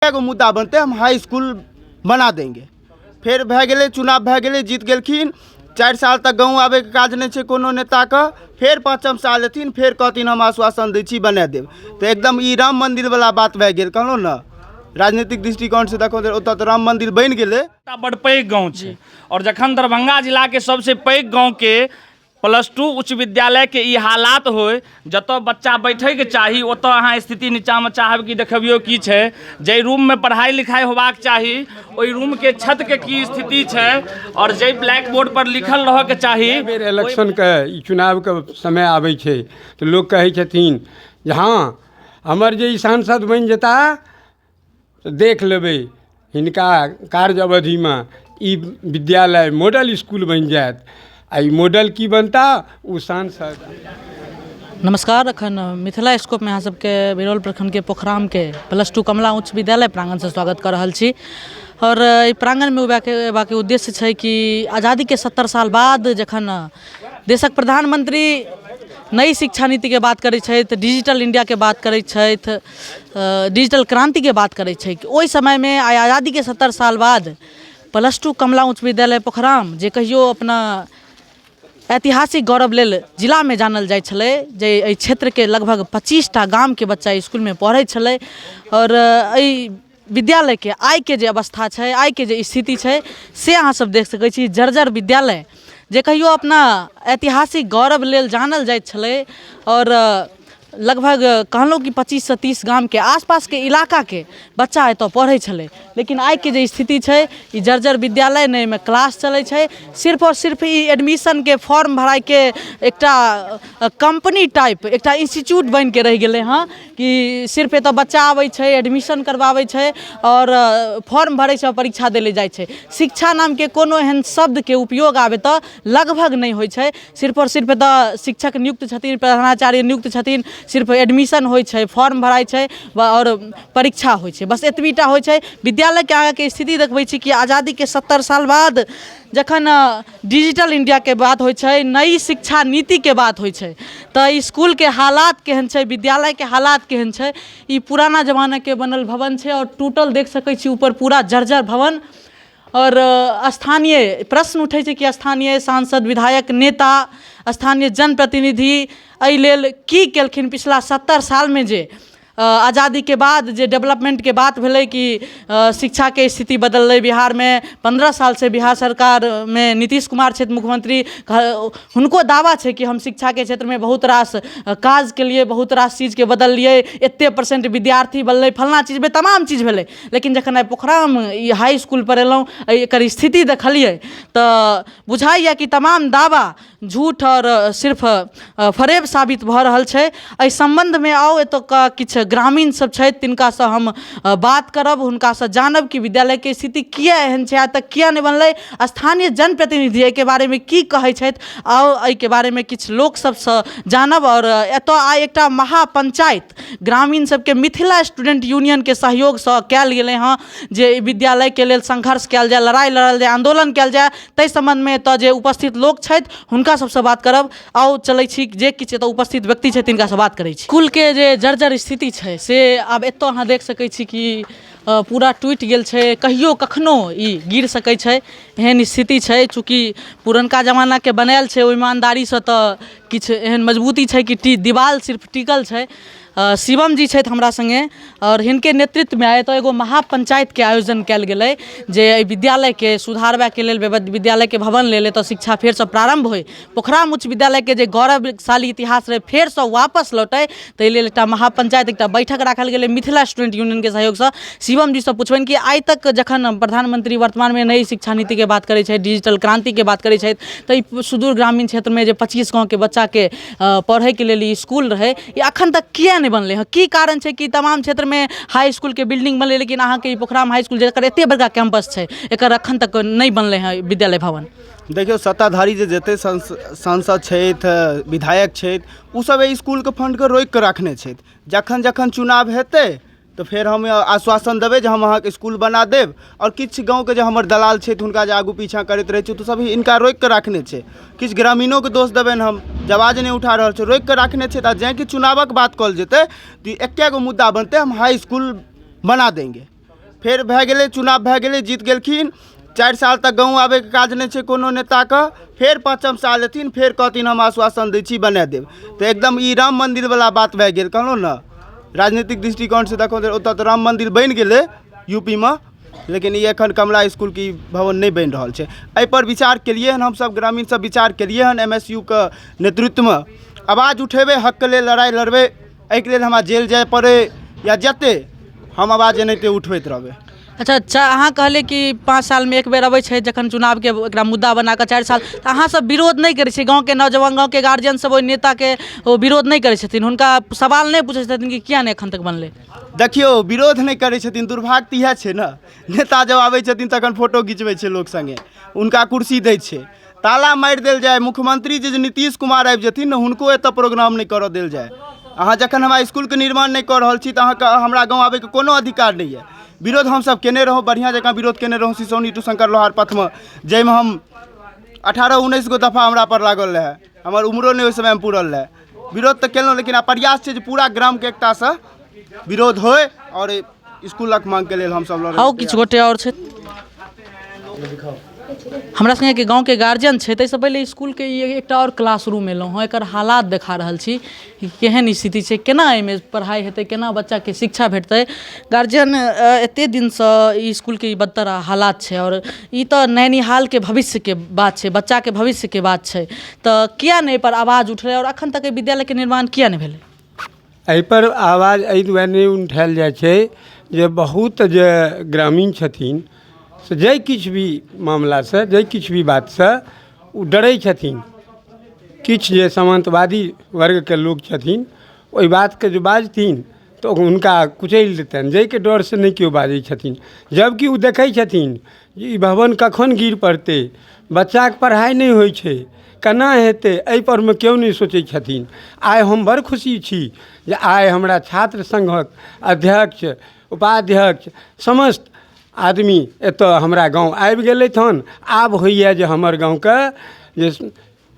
एगो मुद्दा बनतै, हम हाई इसकुल बना देंगे। फेर भए गेलै, चुनाव भए गेलै, जीत गेलखिन। 4 साल तक गाँव आबैके काज नहि छै कोनो नेताके। फेर 5म साल एथिन, फेर कहथिन हम आश्वासन दै छी बना देब। तऽ एकदम ई राम मन्दिरवला बात भए गेल। कहलहुँ ने, राजनीतिक दृष्टिकोणसँ देखो तऽ ओतऽ तऽ राम मन्दिर बनि गेलै। एकटा बड पैघ गाँव छै आओर जखन दरभंगा जिलाके सबसँ पैघ गाँवके प्लस टू उच्च विद्यालयके ई हालात होइ, जतऽ बच्चा बैठैके चाही ओतऽ अहाँ स्थिति नीचाँमे चाहब कि देखबियौ की छै। जाहि रूममे पढ़ाइ लिखाइ होबाक चाही ओहि रूमके छतके की स्थिति छै आओर जाहि ब्लैक बोर्ड पर लिखल रहऽके चाही। बेर इलेक्शनके ई चुनावके समय आबै छै तऽ लोक कहै छथिन जे हँ, हमर जे ई सांसद बनि जेता तऽ देख लेबै, हिनका कार्य अवधिमे ई विद्यालय मॉडल इसकुल बनि जायत। आ ई मॉडल की बनता ओ सांसद। नमस्कार, अखन मिथिला स्कोपमे अहाँ सबके बिरौल प्रखंडके पोखरामके प्लस टू कमला उच्च विद्यालय प्रांगणसँ स्वागत कऽ रहल छी। आओर एहि प्रांगणमे अयबाके उद्देश्य छै कि आजादीके 70 साल बाद जखन देशक प्रधानमंत्री नई शिक्षा नीतिके बात करै छथि, डिजिटल इण्डियाके बात करै छथि, डिजिटल क्रान्तिके बात करै छै, ओहि समयमे आइ आजादीके 70 साल बाद प्लस टू कमला उच्च विद्यालय पोखराम, जे कहियो अपना ऐतिहासिक गौरव लेल जिलामे जानल जाइ छलै, जे एहि क्षेत्रके लगभग 25टा गामके बच्चा इसकुलमे पढ़ै छलै, आओर एहि विद्यालयके आइके जे अवस्था छै, आइके जे स्थिति छै, से अहाँ सब देख सकै छी। जर्जर विद्यालय जे कहियो अपना ऐतिहासिक गौरव लेल जानल जाइत छलै आओर लगभग कहलहुँ कि 25सँ 30 गामके आसपासके इलाकाके बच्चा एतऽ पढ़ै छलै, लेकिन आइके जे स्थिति छै, ई जर्जर विद्यालय, नहि एहिमे क्लास चलै छै, सिर्फ आओर सिर्फ ई एडमिशनके फॉर्म भराइके एकटा कम्पनी टाइप एकटा इंस्टीट्यूट बनिके रहि गेलै हँ कि सिर्फ एतऽ बच्चा आबै छै, एडमिशन करबाबै छै आओर फॉर्म भरै छै आओर परीक्षा दै लए जाइ छै। शिक्षा नामके कोनो एहन शब्दके उपयोग आब एतऽ लगभग नहि होइ छै। सिर्फ आओर सिर्फ एतऽ शिक्षक नियुक्त छथिन, प्रधानाचार्य नियुक्त छथिन, सिर्फ एडमिशन होइ छै, फॉर्म भराइ छै आओर परीक्षा होइ छै, बस एतबी टा होइ छै। विद्यालयके आगाँके स्थिति देखबै छी कि आजादीके 70 साल बाद जखन डिजिटल इण्डियाके बात होइ छै, नई शिक्षा नीतिके बात होइ छै, तऽ इसकुलके हालात केहन छै, विद्यालयके हालात केहन छै? ई पुराना जमानाके बनल भवन छै आओर टूटल देख सकै छी ऊपर पूरा जर्जर भवन। आओर स्थानीय प्रश्न उठै छै कि स्थानीय सांसद, विधायक, नेता, स्थानीय जनप्रतिनिधि एहि लेल की केलखिन पिछला 70 सालमे, जे आजादीके बाद जे डेवलपमेन्टके बात भेलै कि शिक्षाके स्थिति बदललै बिहारमे। 15 सालसँ बिहार सरकारमे नीतीश कुमार छथि मुख्यमंत्री। हुनको दावा छै कि हम शिक्षाके क्षेत्रमे बहुत रास काज केलियै, बहुत रास चीजके बदललियै, एते परसेंट विद्यार्थी बनलै, फलना चीज भेलै, तमाम चीज भेलै। लेकिन जखन आइ पोखराम ई हाइ इसकुलपर एलहुँ, एकर स्थिति देखलियै, तऽ बुझाइए कि तमाम दावा झूठ आओर सिर्फ फरेब साबित भऽ रहल छै। एहि सम्बन्धमे आउ, एतुका किछु ग्रामीण सब छथि, तिनकासँ हम बात करब, हुनकासँ जानब कि विद्यालयके स्थिति किए एहन छै, आइ तक किए नहि बनलै, स्थानीय जनप्रतिनिधि एहिके बारेमे की कहै छथि। आउ, एहिके बारेमे किछु लोक सबसँ जानब। आओर एतऽ आइ एकटा महापञ्चायत ग्रामीण सबके मिथिला स्टूडेंट यूनियनके सहयोगसँ कयल गेलै हँ, जे एहि विद्यालयके लेल संघर्ष कयल जाय, लड़ाइ लड़ल जाय, आन्दोलन कयल जाय। ताहि सम्बन्धमे एतऽ जे उपस्थित लोक छथि, हुनका सबसँ बात करब। आउ चलै छी, जे किछु एतऽ उपस्थित व्यक्ति छथि, तिनकासँ बात करै छी। इसकुलके जे जर्जर स्थिति छै, से आब एतऽ अहाँ देख सकै छी कि पूरा टूटि गेल छै, कहियो कखनो ई गिर सकै छै, एहन स्थिति छै। चूँकि पुरनका जमानाके बनायल छै ओहि ईमानदारीसँ, तऽ किछु एहन मजबूती छै कि दीवाल सिर्फ टिकल छै। शिवम जी छथि हमरा सङ्गे आओर हिनके नेतृत्वमे आइ एतऽ एगो महापञ्चायतके आयोजन कयल गेलै, जे एहि विद्यालयके सुधारबाके लेल, विद्यालयके भवन लेल, एतऽ शिक्षा फेरसँ प्रारम्भ होइ, पोखराम उच्च विद्यालयके जे गौरवशाली इतिहास रहै फेरसँ वापस लौटै, ताहि लेल एकटा महापञ्चायत, एकटा बैठक राखल गेलै मिथिला स्टूडेंट यूनियनके सहयोगसँ। शिवम जीसँ पुछबनि कि आइ तक जखन प्रधानमंत्री वर्तमानमे नई शिक्षा नीतिके बात करै छथि, डिजिटल क्रान्तिके बात करै छथि, तऽ ई सुदूर ग्रामीण क्षेत्रमे जे 25 गाँवके बच्चाके पढ़ैके लेल ई इसकुल रहै, ई अखन तक किए नहि बनलै हँ? की कारण छै कि तमाम क्षेत्रमे हाइ इसकुलके बिल्डिंग बनलै, लेकिन अहाँके ई पोखराम हाइ इसकुल, जकर एते बड़का कैम्पस छै, एकर अखन तक नहि बनलै हँ विद्यालय भवन? देखियौ, सत्ताधारी जे जते सांसद छथि, विधायक छथि, ओसभ एहि इसकुलके फंडके रोकि कऽ रखने छथि। जखन जखन चुनाव हेतै तऽ फेर हम आश्वासन देबै जे हम अहाँके इसकुल बना देब। आओर किछु गाँवके जे हमर दलाल छथि, हुनका जे आगू पीछाँ करैत रहै छै, तऽ सभ हिनका रोकि कऽ रखने छै। किछु ग्रामीणोके दोष देबनि हम जे आवाज नहि उठा रहल छै। रोकि कऽ रखने छै। तऽ जेँ कि चुनावक बात कहल जेतै तऽ एके गो मुद्दा बनतै, हम हाई इसकुल बना देंगे। फेर भए गेलै चुनाव, भए गेलै, जीत गेलखिन, 4 साल तक गाँव आबैके काज नहि छै कोनो नेताके। फेर 5म साल एथिन, फेर कहथिन हम आश्वासन दै छी बना देब। तऽ एकदम ई राम मन्दिरवला बात भए गेल। कहलहुँ ने, राजनीतिक दृष्टिकोणसँ देखो तऽ ओतऽ तऽ राम मन्दिर बनि गेलै यूपीमे, लेकिन ई एखन कमला इसकुलके ई भवन नहि बनि रहल छै। एहिपर विचार केलियै हन हमसब, ग्रामीण सब विचार केलियै हन, MSU के नेतृत्वमे आवाज उठेबै, हकके लेल लड़ाइ लड़बै। एहिके लेल हमरा जेल जाय पड़ै या जते, हम आवाज एनाहिते उठबैत रहबै। अच्छा, अहाँ कहलियै कि 5 सालमे एक बेर अबै छै जखन चुनावके एकरा मुद्दा बना कऽ 4 साल, तऽ अहाँ सब विरोध नहि करै छियै? गाँवके नौजवान, गाँवके गार्जियन सब ओहि नेताके ओ विरोध नहि करै छथिन, हुनका सवाल नहि पूछै छथिन कि किया नहि एखन तक बनलै? देखियौ, विरोध नहि करै छथिन, दुर्भाग्य तऽ इएह छै ने, नेता जब आबै छथिन तखन फोटो घिचबै छै लोक सङ्गे, हुनका कुर्सी दै छै, ताला मारि देल जाय। मुख्यमंत्री जे नीतीश कुमार आबि जेथिन ने, हुनको एतऽ प्रोग्राम नहि करऽ देल जाय। अहाँ जखन हमरा इसकुलके निर्माण नहि कऽ रहल छी तऽ अहाँके हमरा गाँव आबैके कोनो अधिकार नहि यऽ। विरोध हमसब केने रहौं, बढ़िआँ जकाँ विरोध केने रहौं सिसौनी टू शंकर लोहार पथमे, जाहिमे हम 18-19 गो दफा हमरा पर लागल रहए, हमर उमरो नहि ओहि समयमे पूरल रहए। विरोध तऽ केलहुँ, लेकिन आब प्रयास छै जे पूरा ग्रामके एकतासँ विरोध होइ आओर इसकुलक माँगके लेल हमसब लड़ै। आउ, किछु गोटे आओर छै हमरा संगे, गाँवके गार्जियन छै। ताहिसँ पहिले इसकुलके ई एकटा आओर क्लासरूम एलहुँ हँ, एकर हालात देखा रहल छी कि केहन स्थिति छै, केना एहिमे पढ़ाइ हेतै, केना बच्चाके शिक्षा भेटतै। गार्जियन, एतेक दिनसँ ई इसकुलके ई बदतर हालात छै आओर ई तऽ नैनिहालके भविष्यके बात छै, बच्चाके भविष्यके बात छै, तऽ किया नहि एहिपर आवाज उठलै आओर एखन तक एहि विद्यालयके निर्माण किया नहि भेलै? एहिपर आवाज एहि दुआरे नहि उठायल जाइ छै जे बहुत जे ग्रामीण छथिन से जाहि किछु भी मामलासँ, जाहि किछु भी बातसँ ओ डरै छथिन। किछु जे सामन्तवादी वर्गके लोक छथिन, ओहि बातके जे बाजथिन तऽ हुनका कुचलि देतनि, जाहिके डरसँ नहि केओ बाजै छथिन। जबकि ओ देखै छथिन जे ई भवन कखन गिर पड़तै, बच्चाके पढ़ाइ नहि होइ छै, केना हेतै, एहिपर मे केओ नहि सोचै छथिन। आइ हम बड़ खुशी छी जे आइ हमरा छात्र सङ्घक अध्यक्ष, उपाध्यक्ष, समस्त आदमी एतऽ हमरा गाँव आबि गेलथि हन। आब होइए जे हमर गाँवके जे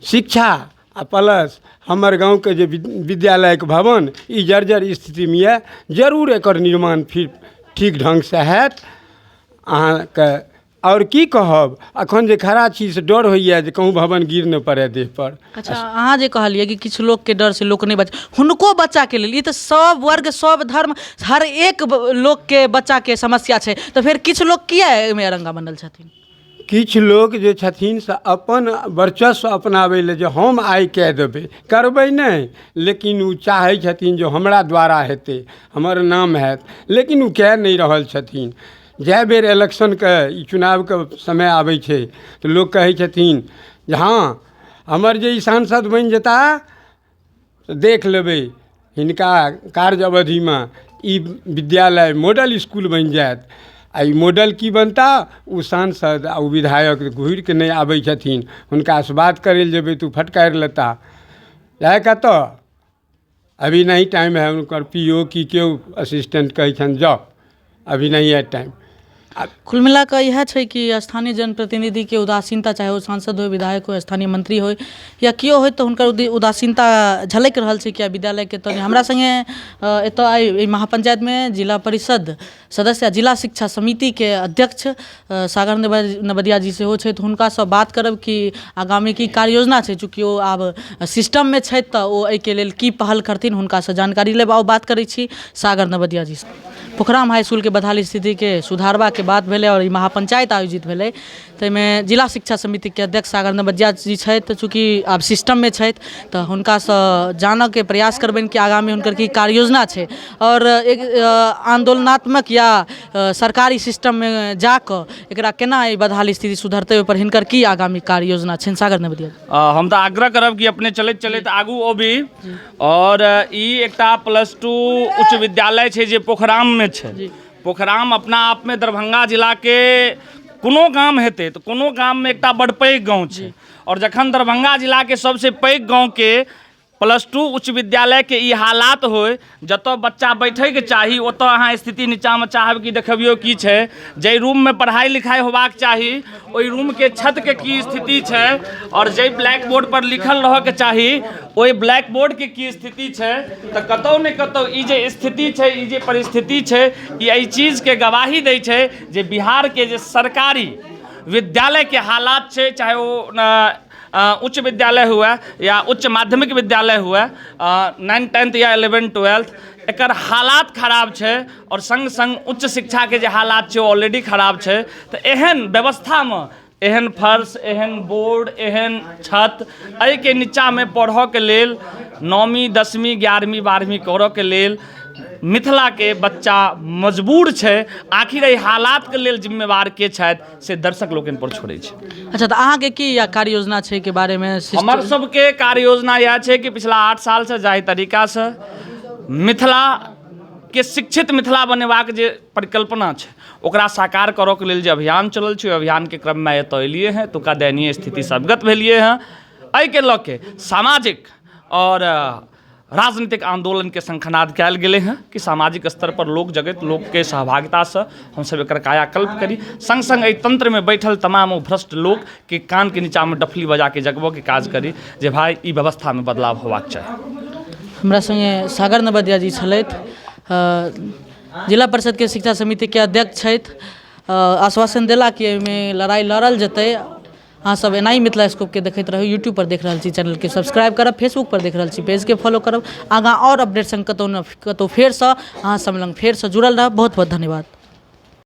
शिक्षा आ प्लस हमर गाँवके जे विद्यालयके भवन ई जर्जर स्थितिमे यऽ, जरूर एकर निर्माण फिर ठीक ढङ्गसँ हैत। अहाँके आओर की कहब, एखन जे खड़ा छी से डर होइए जे कहूँ भवन गिर नहि पड़य देहपर। अच्छा, अहाँ जे कहलियै कि किछु लोकके डरसँ लोक नहि बच, हुनको बच्चाके लेल ई तऽ सब वर्ग, सब धर्म, हर एक लोकके बच्चाके समस्या छै, तऽ फेर किछु लोक किया एहिमे अरंगा बनल छथिन? किछु लोक जे छथिन से अपन वर्चस्व अपनाबै लए जे हम आइ कए देबै, करबै नहि, लेकिन ओ चाहै छथिन जे हमरा द्वारा हेतै, हमर नाम हैत, लेकिन ओ कए नहि रहल छथिन। जाहि बेर इलेक्शनके ई चुनावके समय आबै छै तऽ लोक कहै छथिन जे हँ, हमर जे ई सांसद बनि जेता तऽ देख लेबै, हिनका कार्य अवधिमे ई विद्यालय मॉडल इसकुल बनि जायत। आ ई मॉडल की बनता, ओ सांसद आ ओ विधायक घुरिके नहि आबै छथिन। हुनकासँ बात करै लए जेबै तऽ ओ फटकारि लेता, जाय कतऽ, अभी नहीं टाइम है। हुनकर PO की केओ असिस्टेंट कहै छनि, जाओ, अभी नहीं है टाइम। कुल मिला कऽ इएह छै कि स्थानीय जनप्रतिनिधिके उदासीनता, चाहे ओ सांसद होइ, विधायक होइ, स्थानीय मंत्री होइ या केओ होइ, तऽ हुनकर उदासीनता झलकि रहल छै कि विद्यालयके। तऽ हमरा सङ्गे एतऽ आइ एहि महापञ्चायतमे जिला परिषद सदस्य आ जिला शिक्षा समितिके अध्यक्ष सागर नवदिया जी सेहो छथि। हुनकासँ बात करब कि आगामी की कार्य योजना छै। चूँकि ओ आब सिस्टममे छथि तऽ ओ एहिके लेल की पहल करथिन, हुनकासँ जानकारी लेब। आउ, बात करै छी सागर नवदिया जीसँ। पोखराम हाई इसकुलके बदहाल स्थितिके सुधारबाके बात भेलै आओर ई महापञ्चायत आयोजित भेलै, ताहिमे जिला शिक्षा समितिके अध्यक्ष सागर नवदिया जी छथि। चूँकि आब सिस्टममे छथि तऽ हुनकासँ जानऽके प्रयास करबनि कि आगामी हुनकर की कार्य योजना छै आओर एक आन्दोलनात्मक या सरकारी सिस्टममे जाकऽ एकरा केना ई बदहाल स्थिति सुधरतै, ओहिपर हिनकर की आगामी कार्य योजना छनि। सागर नवदिया। हम तऽ आग्रह करब कि अपने चलैत चलैत आगू अबी। आओर ई एकटा +2 उच्च विद्यालय छै जे पोखराममे छै। पोखराम अपना आपमे दरभंगा जिलाके कोनो गाम हेतै तऽ कोनो गाममे एकटा बड़ पैघ गाँव छै। आओर जखन दरभंगा जिलाके सबसँ पैघ गाँवके प्लस टू उच्च विद्यालयके ई हालात होइ, जतऽ बच्चा बैठैके चाही ओतऽ अहाँ स्थिति नीचाँमे चाहब कि देखबियौ की छै। जाहि रूममे पढ़ाइ लिखाइ होबाक चाही ओहि रूमके छतके की स्थिति छै, आओर जाहि ब्लैक बोर्ड पर लिखल रहऽके चाही ओहि ब्लैक बोर्डके की स्थिति छै। तऽ कतहु ने कतहु ई जे स्थिति छै, ई जे परिस्थिति छै, ई एहि चीजके गवाही दै छै जे बिहारके जे सरकारी विद्यालयके हालात छै, चाहे ओ उच्च विद्यालय हुए या उच्च माध्यमिक विद्यालय हुए, 9 टेंथ या 11 ट्वेल्थ, एकर हालात खराब छै। आओर सङ्ग सङ्ग उच्च शिक्षाके जे हालात छै ओ ऑलरेडी खराब छै। तऽ एहन व्यवस्थामे एहन फर्श, एहन बोर्ड, एहन छत, एहिके नीचाँमे पढ़ऽके लेल 9वीं 10वीं 11वीं 12वीं करऽके लेल मिथिलाके बच्चा मजबूर छै। आखिर एहि हालातके लेल जिम्मेवार के छथि से दर्शक लोकनि पर छोड़ै छै। अच्छा, तऽ अहाँके की या कार्य योजना छै के बारेमे? हमर सबके कार्य योजना इएह छै कि पिछला 8 सालसँ जाहि तरीकासँ मिथिला के शिक्षित मिथिला बनेबाक जे परिकल्पना छै ओकरा साकार करऽके लेल जे अभियान चलल छै, ओहि अभियानके क्रममे एतऽ एलियै हँ, एतुका दयनीय स्थितिसँ अवगत भेलियै हँ। एहिके लऽ के सामाजिक आओर राजनीतिक आन्दोलनके शंखनाद कयल गेलै हँ कि सामाजिक स्तर पर लोक जगैत लोकके सहभागितासँ हमसभ एकर कायाकल्प करी, सङ्ग सङ्ग एहि तन्त्रमे बैठल तमाम ओ भ्रष्ट लोकके कानके नीचाँमे डफली बजाके जगबऽके काज करी जे भाय ई व्यवस्थामे बदलाव होबाक चाही। हमरा सङ्गे सागर नवदिया जी छलथि, जिला परिषदके शिक्षा समितिके अध्यक्ष छथि। आश्वासन देला कि एहिमे लड़ाइ लड़ल जेतै। अहाँसभ एनाही मिथिला स्कोपके देखैत रहू। यूट्यूबपर देख रहल छी, चैनलके सब्सक्राइब करब। फेसबुकपर देख रहल छी, पेजके फॉलो करब। आगाँ आओर अपडेट सङ्ग कतहु ने कतहु फेरसँ अहाँसभ लग फेरसँ जुड़ल रहब। बहुत बहुत धन्यवाद।